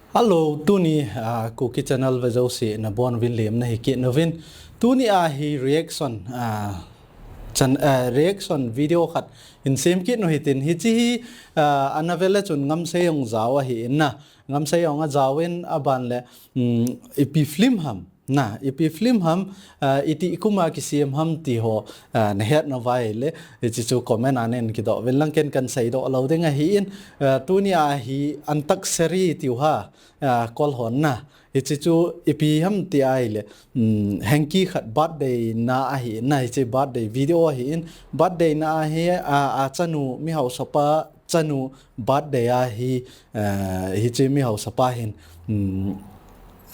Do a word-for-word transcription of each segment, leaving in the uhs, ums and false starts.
Hello, tuni, ah, Kuki Channel vea jouse nabonuvin lemna hi kit nauvin. Tuni a hi reaction, ah, chan-, ah, reaction video khat hin sem kit nu hitin, hiche hi, ah, ana vele chun Ngamsei jong jao ahi in na. Ngamsei jong ajao in aban le, um, ipi film ham. Na, ipi film ham, ah, iti kum a kisem ham ti ho, ah, nahet nauva ahile, hiche chu comment a nei kidoh uvin lang, ken kahin seidoh lou ding ahi in, ah, tuni a hi Antaksari tiu ha, ah, Kol hon na. Hiche chu ipi ham ti ahile, um, Hanky khat birthday na ahi in na, hiche birthday video ahi in, birthday na a hi, ah, achanu mi haosapa chanu birthday a hi, eh, hiche mi haosapa hin, um,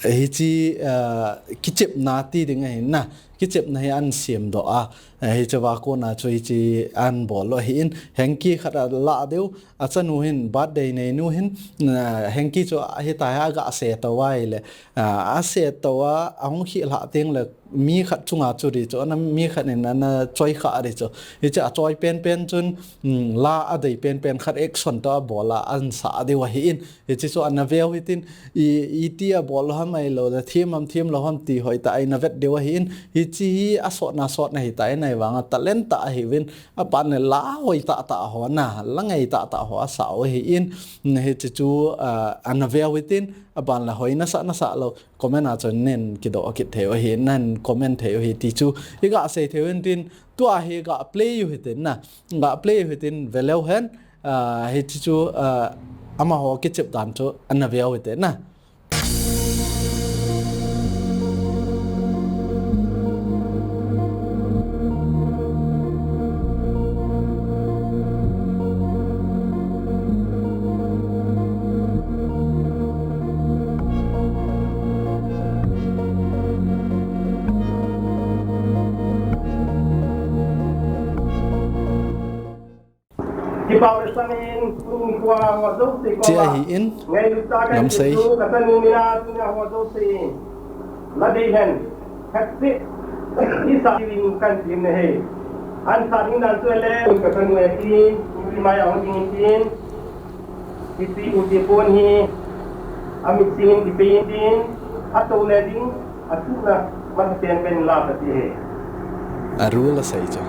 hiche, eh, kichepna ti ding ahi na, kichepna hi ahin semdoh a, eh, hiche va kona chu hiche ahin bol u ahi in, Hanky khat alah diu, achanu hin birthday neinu hin, eh, Hanky chu hitia hi aga se tou ahile, eh, ase tou a, ahung khel lhah teng le, mi khat chunga chu ri chu, ana mi khat in ana choi kha ri chu. Hiche achoi penpen chun, um, la adei penpen khat action toh abol a, ahin sah diu ahi in. Hiche chu ana veu hitin, i, iti abol u ham ahilou le, them ham, them lou ham ti hoitah a ana vet diu ahi in. Hiche hi asotna, sotna hita in ahivang a talent tah ahiuvin, aban le la hoitah tah ho na, la ngeitah tah ho asah u ahi in. Hiche chu, ah, ana veu hitin, aban le hoi nasah, nasah lou comment a chun nei kidoh kit thei u ahi, nei comment thei u ahi ti chu iga sei thei u hintin, tua hi ga play u hitin na, ga play u hitin ve leu hen, ah, hiche chu, ah, amaho kichep dan chu ana veu hitin na. Kipah le sangin, tuni kua ho jouse koma, hiche ahi in, ngailut tah a kahin sei chu, ka chanu mina tuni a ho jouse in, la dei hen, khat seh, i sa ding kahin ti ahi. Ahin sa ding dan chu le, ka chanu e tin, ipi mai a hung ding tin, ipi u ti pon hi, amit sing in kipe in tin, atou le ding, atuna, masa pen pen la ka ti ahi. Aru la sei chu.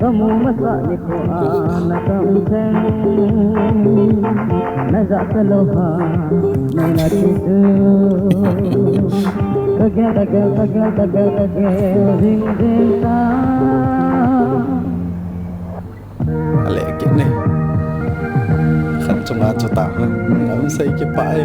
Kamu masa nikho a na kam theng, na ja ka lou ha, na na ti tu. Ka gel, ka gel, ka gel, ka gel, ka gel, ding, ding, ta. Ale kit ne. Khat chunga chu ta. Ngamsei kipah e.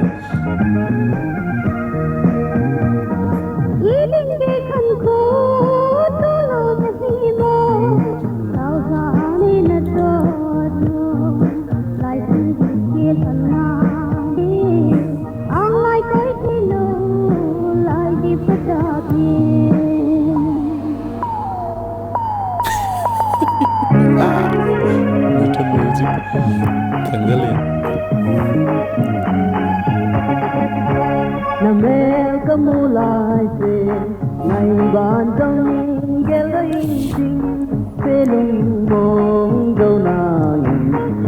Metal music. Tanggalin. Na mel ka mu lai se, ngai ban dong gel doi sing, se lung mong do nang,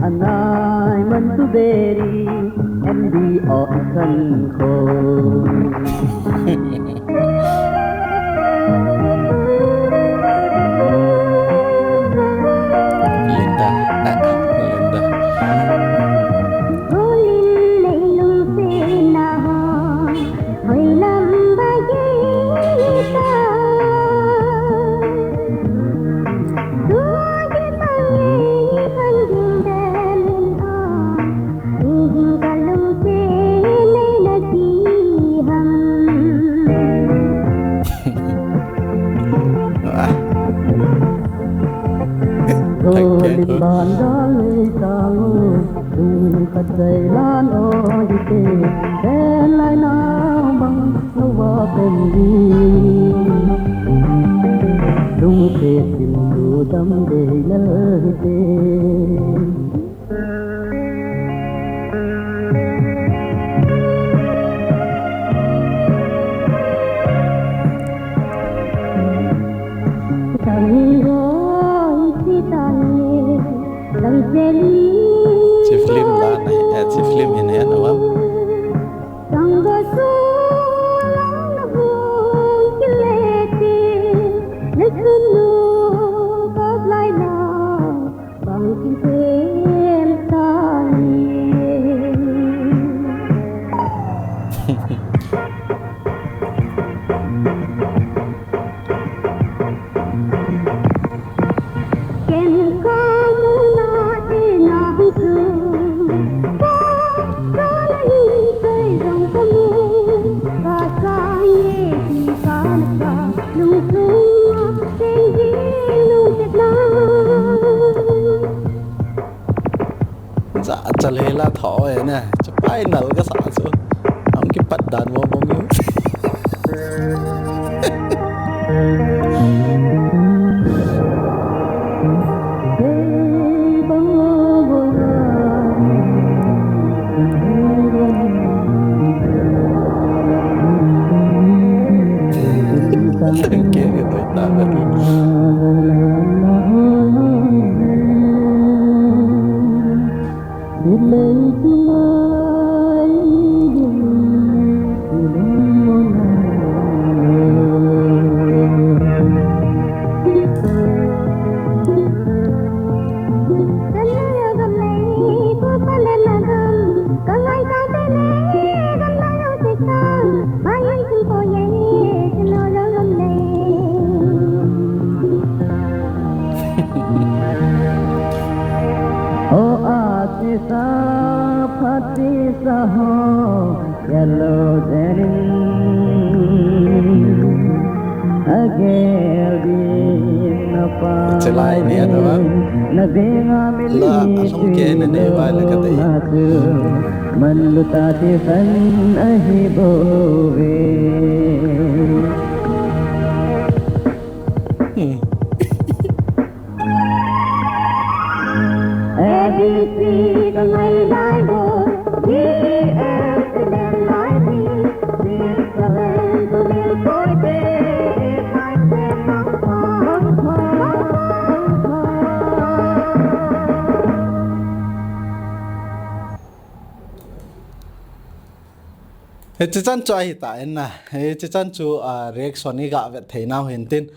anai man tu beri, M D O kan ko. Linda, ah, Linda. Cha, cha le la tho e ne. Cha pai nal ka sa chu. Ang kipat dan mo mo mi. Thank you, Chelai ni a tava. La alhung ke na ne vai la ka dei. Hmm. Hiche chan chu ahi ta in na. Hiche chan chu, ah, reaction i ga vet thei nau hin tin.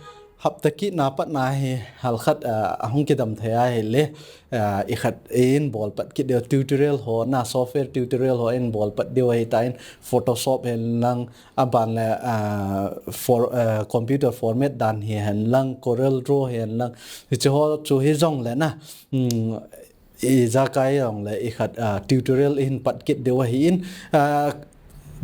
Hapta kit na pat na hi hal khat, ah, ahung kidam thei ahi le, ah, i khat in bol pat kit deu tutorial ho na, software tutorial ho in bol pat deu ahi ta in, Photoshop hen lang, aban le, ah, for, ah, computer format dan hi hen lang, Corel Draw hen lang, hiche ho chu hi jong le na. Hmm, ijakai jong le i khat, ah, tutorial i hin pat kit deu ahi in, ah,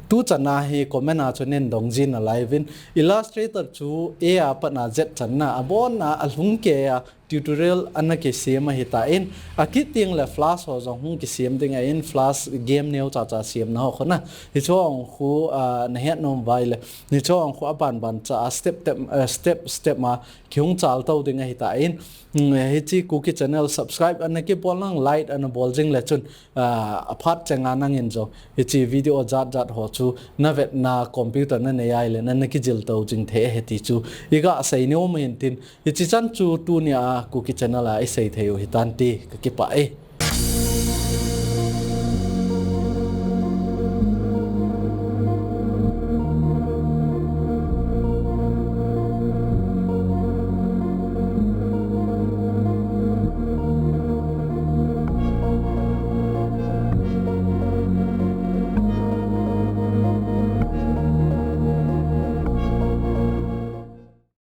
tu chan a hi comment a chun in dong jin a live in Illustrator chu A a pat na Z chan na abon na alhung ke a tutorial ana kisem ahi ta in, akit teng le Flash ho jong hung kisem ding ahi in, Flash game neo cha cha sem na ho khun a. Hiche ho khu, ah, na het nom vai le. Hiche ho khu aban ban cha a step step, ah, step step a kihung chal to ding ahi ta in. Hmm, hiche Kuki channel subscribe ana kibol nang, like ana bol jing le chun, ah, aphat chenga nang in jong hiche video jat jat ho chu na vet na computer na nei ahi le na, na kijil to jing thei ahi ti chu i ga sei nom hin tin, hiche chan chu tuni a Kuki channel a i sei thei u hi tan ti ka kipah e.